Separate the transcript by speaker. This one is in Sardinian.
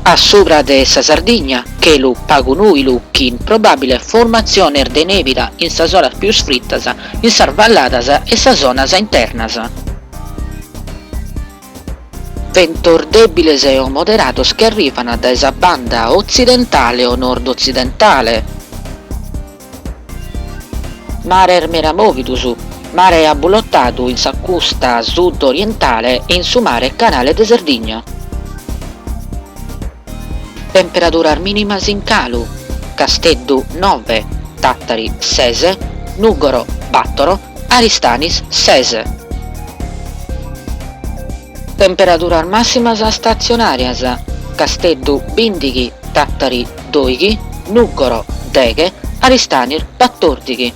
Speaker 1: A subra de sa Sardigna, chelu pagu nùilu chin probàbiles formatziones de nèbida in sas oras pius fritas in sas valladas e sas zonas internas. Ventos dèbiles o moderados chi arrivan dae sa banda otzidentale o nord-otzidentale. Mares meda mòvidos, mare abbulotadu in sa custa sud-orientale e in su mare Canale de Sardigna. Temperaduras mìnimas in calu, Casteddu nove, Tàtari ses, Nùgoro bàtoro, Aristanis ses. Temperaduras màssimas statzionàrias, Casteddu bìndighi, Tàtari dòighi, Nùgoro deghe, Aristanis batòrdighi.